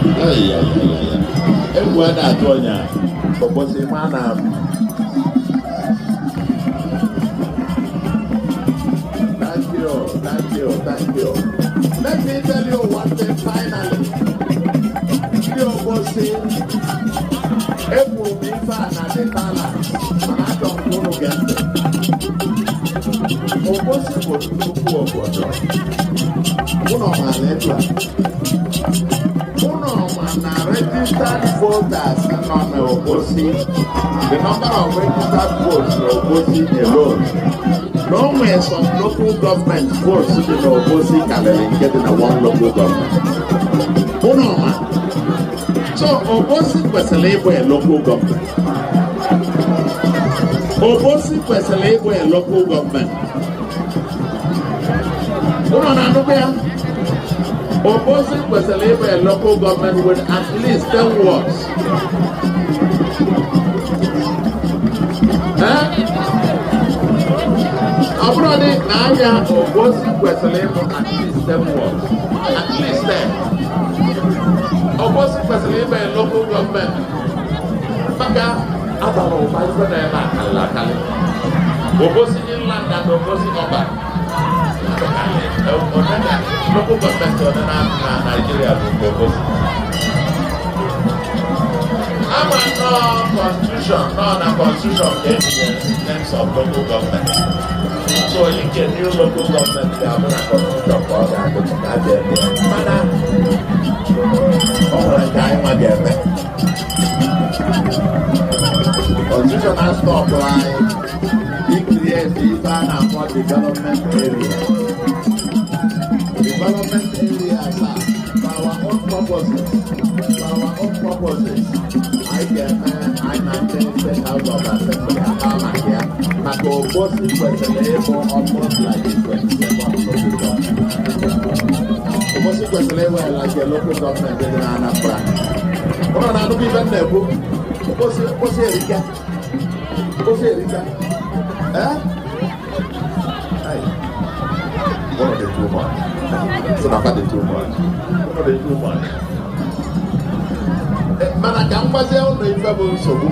Ay, ay, ay, ay, ay. Egwu a na-atụ ọnya Obosi ma na. Thank you, thank you, thank you. Let me tell you one thing finally. Ndị Obosi, ekwuru m ife a na the palace, mana achọrọ m ka unu gee ntị. Obosi bụ nnukwu obodo. Unu maara etu a? Unu ma na registered voters nọ n'Obosi, the number of registered votes n'Obosi alone, na o nwere some local government votes dị n'Obosi karịrị nke dị na one local government. Unu ma? So Obosi kwesịrị ịbụ a local government. Obosi kwesịrị ịbụ a local government. Unu na-anụkwa ya? Obosi kwesịrị ịbụ a local government with at least 10 wards. Eh? Ọ bụrụ dị na anya, Obosi kwesịrị ịbụ at least 10 wards. At least 10. Obosi kwesịrị ịbụ a local government. Maka agbara ụba ife na ebe a karịrị akarị. Obosi inland and Obosi urban. Local government one na Nigeria bụ nke Obosi. Ama nnọọ constitution nọ na constitution ka etinyere in terms of local government. So ike new local government ga-abụ na constitution ka ọ ga-adị ka a ga-eme ya. Mana o nwere nke anyị nwa ga-eme. Constitution na stop anyị i-create ife a na-akpọ development area. Development areas are for our own purposes. For our own purposes. Anyị ga-eme, anyị na ndị State House of Assembly akpa maka ya, maka Obosi kwesịrị ịbụ almost like a 27 local government. Obosi kwesịrị ịbụ like a local government dị na Anambra. Ụnụ na-anụkwa ife m na-ekwu? Obosi, Obosi erika. Obosi erika. Eh? Ai. Ụnụ dị too much. Sị na fa dị too much. Ụnụ dị too much. Mana ka m gwazie ụnụ ife bụ nsogbu.